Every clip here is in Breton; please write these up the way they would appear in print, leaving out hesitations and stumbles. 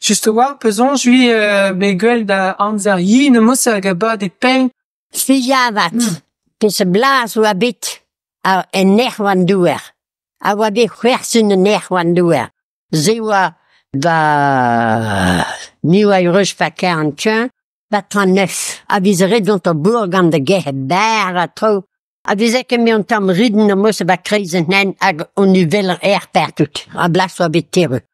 Just a-walc'h 'peus soñj ivez bet gwell da amzer yen mod-se hag a bade pell. Ya 'vat, peseurt bloaz 'oa bet an erc'h war an douar, a oa bet c'hwec'h sizhun an erc'h war an douar. Se 'oa 'ba me 'oa erru 'ba 41 'ba 39 ha 'vize ret dont d'ar bourk da gerc'hat bara ha traoù ha 'veze ket 'met un tamm ridenn mod-se 'ba kreiz an hent hag an uveller erc'h partout a-blas 'oa bet terrupl.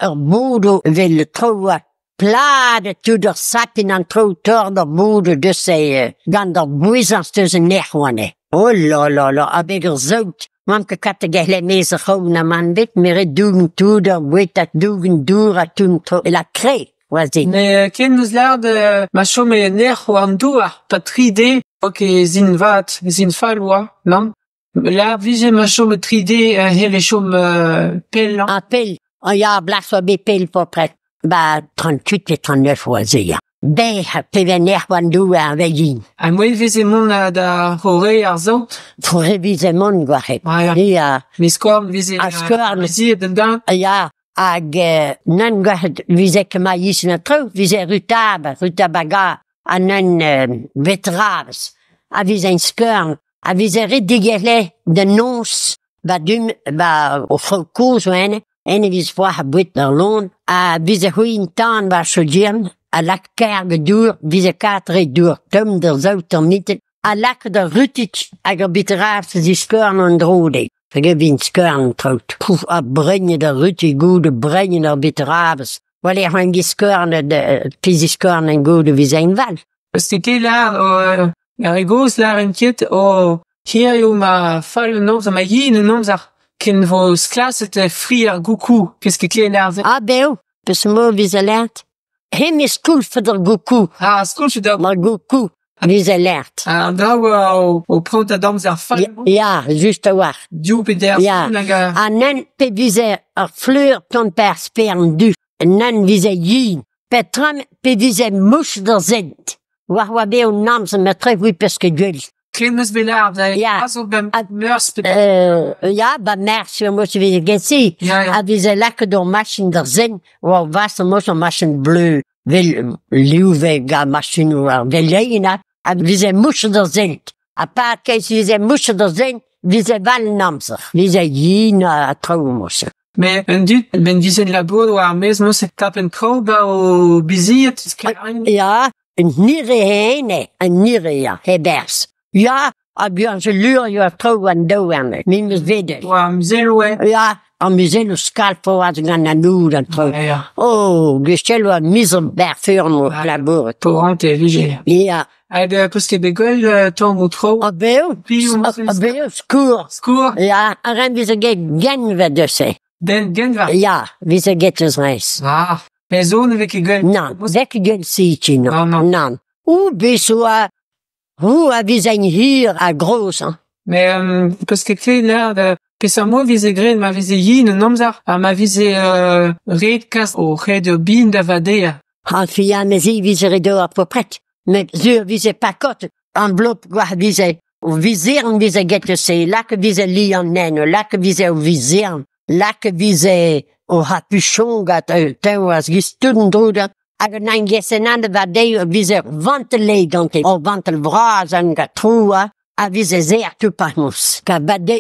Ur bodoù 'vel traoù 'oa plat ha tout ur sapin an traoù torret ar bodoù deus gant ar bouezañs deus an erc'h 'oa anezhe. Oh la la la ha betek ar saout 'oamp ket kat da gelc'het 'maez ar c'hraou na mann ebet met ret dougen tout ar boued ha dougen dour ha tout an traoù e lak-tre 'oa se. Met ken 'meus lâret ma chome an erc'h war an douar 'pad tri deiz 'oa ket sin vat, sin fall 'oa, nann ? Lâret 'vije ma chome tri deiz e c'helle chom pell hañ. Ha pell, ah ya a-blas 'oa bet pell paotred, 'ba 38 pe 39 'oa se ya. Bec'h pe vez an erc'h war an douar 'vel yen. Ha moaien 'veze mont da c'horeiñ ar saout ? C'horeiñ 'veze mont gwac'het. Ya. Met skouarn 'veze Ha skouarn. Beziet an den. Ya hag nann gwac'het 'vize ket maïs na traoù 'vize rutabaga, rutabaga ha nann beterabez a vize en skouarn a vize ret degemer da noz 'ba du-mañ 'ba o c'hraou kozh 'oa eno, eno e vize foar boued d'ar loen ha 'vize c'hwezh an tan 'ba ar chodiern ha lak karg dour 'vize kat reiñ dour tomm d'ar saout d'ar mintin ha lakaat ar rutig hag ar beterabez da ziskorn en-dro dezhe. Peogwir 'vint skorn an traoù. Pouf ha bregnet ar rutig goude bregnet ar beterabez. War-lerc'h 'oant ket skornet pe ziskornet goude 'veze inval. Peus ket ket lâret ar re gozh 'lârent ket oh hiziv emañ fall an amzer ma yen an amzer ken 'vo sklaset fri ar goukou. 'Peus ket klevet lâret se ? Ah bev, peseurt mod 'veze lâret ? Hennezh koulfet ar goukou. Ah skoulfet ar Ma goukou 'veze lâret. An dra oa o prantad amzer fall. Ya, just a-walc'h. Div pe deir Ya. hag a... Ha nann pe vize ur fleur tont per spern du. Nann vize yen. Petra pe vize mouch d'ar sent. War oa bet an amzer matre oui peus ket gwell. Klevet 'meus bet lâret Ya. a zo 'benn meurzh pe... Ya, 'ba meurzh eo moa veze get-se. Ya, ya. A vize lakaet ur machin d'ar sent war vas moa ur machin bleu 'vel liv 'vel gant machinoù ar veleien ha a vize mouchet ar sent. Ha pad keit 'vize mouchet ar sent 'vize 'val an amzer. 'Vize yen ha traoù moa-se. Met an dud 'benn 'vizent labourat war ar maez neuze 'tapen traoù 'ba o bizied. Ya, un nire eo un nire ya, e-berzh. Ya, ha buan leurioù ha traoù an daouarn, me 'meus bet. War ar muzelloù eo. Ya, ar muzelloù skalf c'hoazh gant an oud an traoù. Ya. Oh, gwechall 'oa mizer 'ba 'r feurm o labourat. Paourantez e vije. Ya. Hag 'peus ket bet gwell tammoù traoù? Ha bev, ha bev, skourr. Skourr? Ya, ar re 'veze get genver deus-se. Den genver? Ya, 'veze get eus reizh. Ah, pezh zo ne vez ket gwell. Nann, 'vez ket gwell setu, Non, non. Nann. Ou bez 'oa, ou a veze en hir ha gros hañ. Mais 'peus ket klevet lâret peseurt mod 'veze graet ma veze yen an amzer ha ma veze ret kas o c'hredoù bihan da vadeañ. Ha fi me se 'vize ret ober bepred. Met sur 'vize pakot an blop gwac'h 'vize o vizeran 'vize get se lakaet 'vize lian eno, lakaet 'vize o vizeran, lakaet 'vize o c'hapuchon gant tev a-giz tout an dro da. Hag an engesenn war dezhi 'vize ur vantell gante, ur vantell vras gant traoù a vize serr tout penaos. Ka bade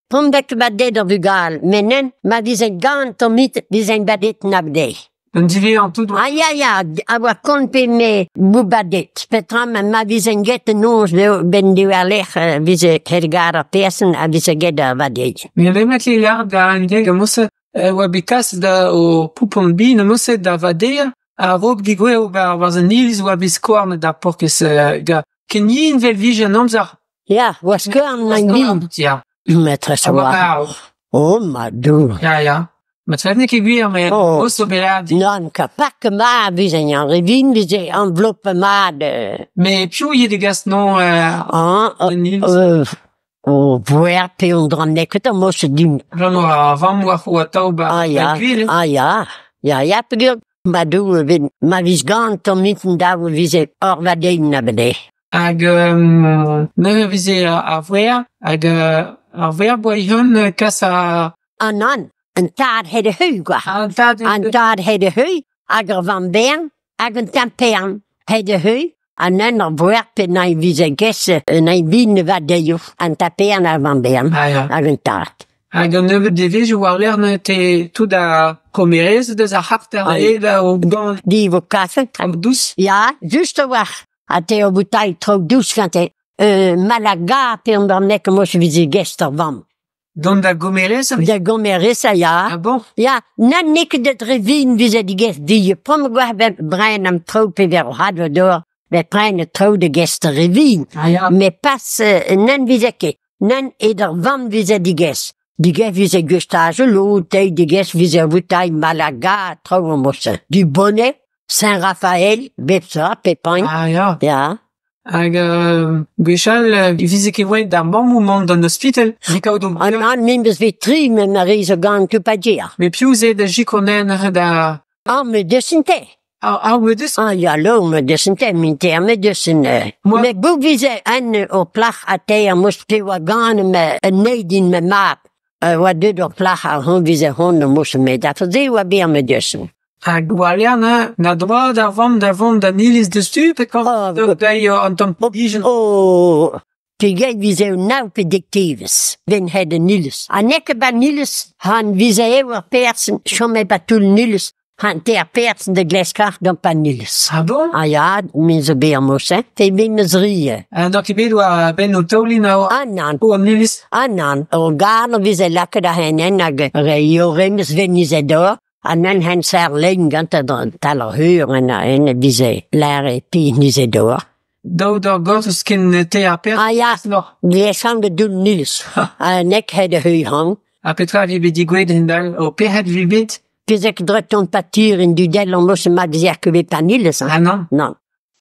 p'on bet badet ar vugale, met nann, ma vize gantañ mit 'vize badet nab dezhe. Un diwezhañ tout. Ah ya ya, a oa kont pe me boubadet. Petra ma ma vize get an noz 'benn diwar-lerc'h 'vize helgar ar person a vize get ar vadez. Mais emañ ket lâret da an deg mod-se oa bet kaset da o poupon bihan mod-se da vadeañ a-raok degouezhout 'barzh an iliz oa bet skouarnet ar paourkaezh gars. Ken yen 'vel 'vije an amzer. Ya, oa skouarn an hin. Ya. Matrese oa. Oh ma Doue. Ya, ya. Ma n'eo ket gwir, met Oh. zo bet lâret. Nann, ka pak mat 'vize an re vihan 'vize enveloppe mat. Mais piv eo degas 'nañ Ah, an iliz? o voir pe on dra n'eo ket moa din. Gant ar vamm oa c'ho atav 'ba Ah ya, ar gwir. ah ya, ya, ya, peogwir ma Doue 'vit ma viz gantañ mintin dav e vize ur vadenn a-benn. Hag neuze e vize ar wreg hag ar wreg 'boa ezhomm kas ar... Ah nann, an tad he da heul kwa. An tad An tad he da heul. Hag ur vamm-bihan hag un tamm pean. He da heul an un ar voer pe nañ vize ges un vin va dezho. An tapean ar vamm-bihan Ah ya. hag an tad. Hag an nebeud devezhioù war-lerc'h neuze te tout ar komerezed eus ar c'harter Ah, aet o gant Di vo kafe. an dous. Ya, just a-walc'h. Ha te o boutailh traoù dous gante. Malaga pe an barneg mos vize gest ar vamm. Dont da gomerez Da gomerez ya. Ah bon? Ya, nann n'eo ket dre vin vize digest die. Pom gwar bet brein am traoù pe ver o had dor, bet brein e traoù de gest re vin. Ah ya. Mais pas nann vize ket. Nann ed ar vamm vize digest. Digest vize gustage lo, te digest vize voutailh Malaga, traoù an mosse. Du bonnet, Saint-Raphaël, bep ça, pepagn. Ah ya. Ya. Hag gwechall e vize ket oa d'ar mammoù mont d'an ospital. Dikaout o An an min beus bet tri me ma rez o gant tout pa dir. Mais piv eo da jikonen da... Ah, me desinte. Ah, ah, me deus Ah, ya, lo, me desinte, min ter me desin. Moi- Me boug vize an o plac'h a teir mos pe oa gant me un neidin me map. Oa deut ur plac'h a hon vize hon o mos me da ze oa bir me desin. Hag war-lerc'h na, na droad ar vamm da vont d'an iliz deus tu pe kant Ah, da deiz an tamm pijen. Oh, pe vize un nav pe diktivez, ven het an iliz. Ha nek ban iliz, han vize eo ar persen, chom e bat toull iliz, han ter persen de gleskar d'an pan iliz. Ah bon? Ah ya, min zo bet ar mos, hein, pe min meus rie. Ha n'oc'h ket bet oa benn o taolin a oa Ah nan, o an iliz. ah nan, o garn vize lakaet a henen hag re eo remes ven ize dor, ha nan hen ser lein gant a tal ar heur en a en vize lare pi nize dor. Daou d'ar gortoz ken te ar persen. Ah ya, Nor. gleskan de doull iliz. Ha nek het a heu hang. Ha petra vi bet digouet en dal o pec'hed vi bet? Pezek dreton patir in dudel an mos ma dizer ket bet pan iliz, hein. Ah non. Non.